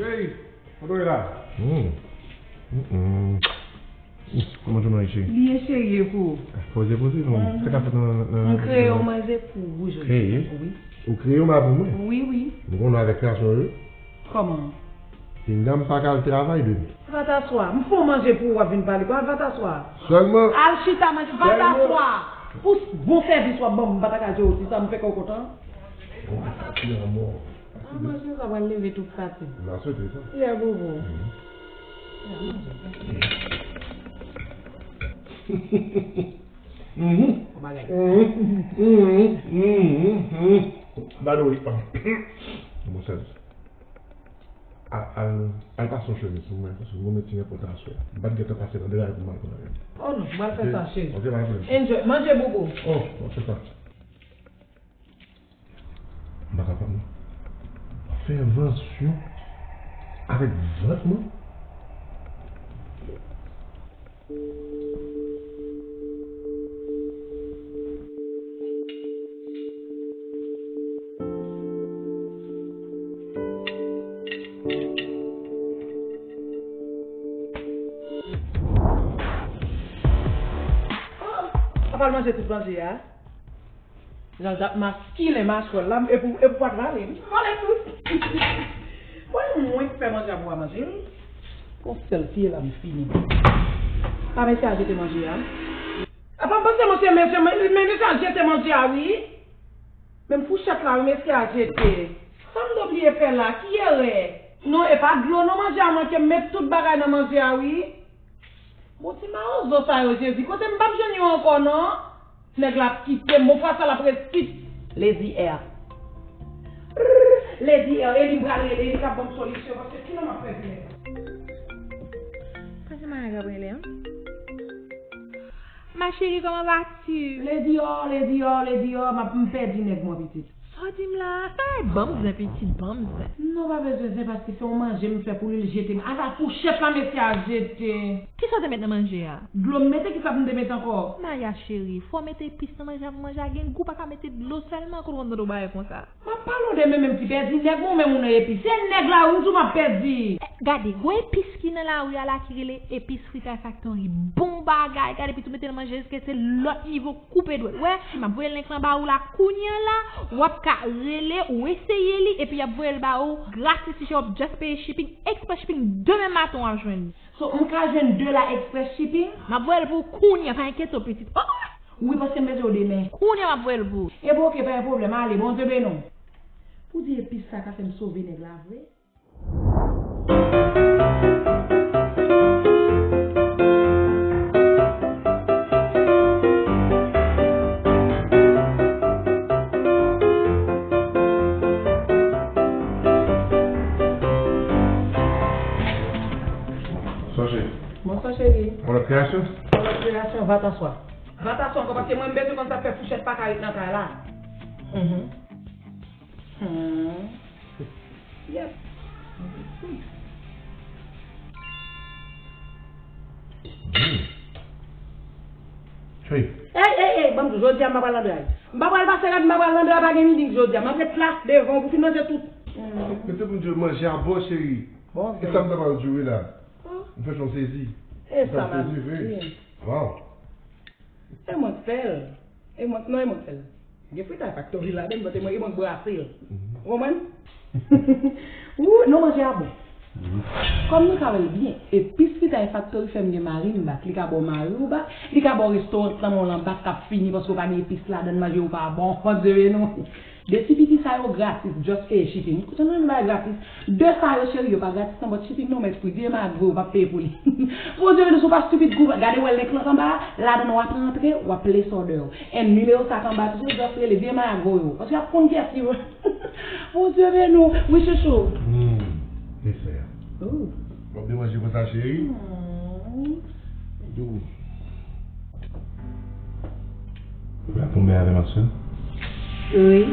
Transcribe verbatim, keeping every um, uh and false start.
Hey, kote w ye la? Hmm. Mm-mm. Kòman jounen an ye, cheri? Li ye, cheri, e pou ou? Poze, poze, non. Mhm. Sa k ap fèt nan, nan, nan... M kreye yon manje pou ou jodi a. Kreye? Wi. Ou kreye yon bagay pou mwen? Wi, wi. M konnen avèk kreyasyon yo. Kòman? Pinga m pa ka al travay demen. Vataswa, m fè w manje pou ou, w ap vin pale. Al Vataswa. Sèlman. Al chita manje. Sèlman. Vataswa. Pou s-, bon sèvis w ap ban m, m pa ta ka jere w, ti sa m fè kè w kontan. Bon, sa ti lanmò. An manje sa pral leve tout fatig. M a swete sa. Yeah, bobo. Mhm. Yeah, manje. Mhm. Bon bagay. Mhm. Mhm. Mhm. By the way, bon sèvis. A-, al, al pase yon chemiz pou mwen, paske mwen mete yon pòt aswè. M pa t gentan pase nan degaj pou m al pran yon. Oh non, m al fè sa, cheri. Ok, pa gen pwoblèm. Enjoy. Manje, bobo. Oh, m ap fè sa. M pa kapab, non. Fè vansyon avèk vant mwen. Apa l manje tout manje a? Jan l t ap maskilen machwèl la, e pou, e pou pa t vale. Vale tout. Bon, e mwen ki fè manje a pou w a manje l. Bon, sèl pye la m fini. Pa mesye a jete manje a. Apa m panse mwen se mesye, men, men mesye a jete manje a, wi. Menm fouchèt la, wi, mesye a jete. Sa m te bliye fè la, ki erè? Non, e pa dlo non, manje a manke, m met tout bagay nan manje a, wi. Bon, ti mawozo sa yo, Jezi, kote m p ap jwenn yo ankò, non? Nèg la ap kite m, bon, fwa sa l ap ret kit. Lady R. Lady R, e li m pral rele, e li k ap ban m solisyon, paske kilè m ap pèdi nèg la? Pa gen manyen k ap rele, an. Ma chérie, comment vas-tu? Lady R, Lady R, Lady R, m ap, m pèdi nèg mwen, pitit. Sa w di m la? Sa w ban m zen, pitit, ban m zen. Non, pa bezwen zen, paske se yon manje m fè pou li, l jete m. Ata fouchèt la, mesye a jete. Kisa w te met nan manje a? Dlo m mete, kisa pou m te mete ankò? Maya cheri, fò w mete epis nan manje a pou manje a gen gou, pa ka mete dlo sèlman, kote w konn tande w bagay konsa? M ap pale w de men menm ki pèdi nèg mwen, ou menm ou nan epis. Se nèg la wi m di w m ap pèdi. Eh, gade, gon epis ki nan lari a la ki rele epis Fritay Factory. Bon bagay, gade pitit ou mete nan manje jiske se lòt nivo koupe dwèt. Wè, m ap voye link lan ba ou la kounye a la, w ap ka rele, ou eseye li, epi y ap voye l ba ou gratis, ti jan w ap just peye shipping, express shipping, demen maten w ap jwenn li. So, m ka jwenn de la express shipping? M ap voye l pou ou kounye a, pa enkyete w pitit. Oh! Wi, paske m bezwen w demen. Kounye a m ap voye l pou ou. Ebyen, oke, pa gen pwoblèm, ale, Bondye beni w. Pou di epis sa ka fè m sove nèg la vre? Sa cheri. Bonswa, cheri. Yon lòt kreyasyon? Yon lòt kreyasyon, Vataswa. Vataswa ankò, paske mwen, m bezwen konn sa k fè fouchèt pa ka ret nan kay la. Mhm. Hmm. Yep. Cheri. Ey, ey, ey, ban m di w, jodi a m pa pral nan dray. M pa pral pase rad, m pa pral nan dray, pa gen meeting jodi a. M ap ret la, devan w pou fin manje tout. Hmm. Men se pou m di w, manje a bon, cheri. Bon, e sa m ta pral di w wi la. M fè son sezi. E sa m ap di. Wow. E mwen k fè l. E mwen, non, e mwen k fè l. Gen Fritay Factory ladan l, but e mwen, e mwen k brase l. Ou konprann? Ou, non, manje a bon. Kòm nou ka wè l byen, epis Fritay Factory fè m gen mari m bak. Li ka ba w mari w bak, li ka ba w restoran k nan men w lan bak k ap fini paske w pa gen epis ladan l, manje w pa bon. Bondye beni w. De ti piti sa yo gratis, just peye shipping. Kote nou jwenn bagay gratis? De sa yo, cheri, yo pa gratis non, but shipping non, mèt pri. Vye magro, w ap peye pou li. Bondye beni w, si w pa stupid, gou, gade wè link lan k anba a, ladan w ap rantre, w ap place order w. And nimewo sa k anba tou, just rele, vye magro yo. Paske y ap konn kiyès ki vre. Bondye beni w. Wi, chouchou. Hmm, desè. Oh. W ap byen manje konsa, cheri? Hmm. Dou. Ou la tonbe avè m aswè? Wi.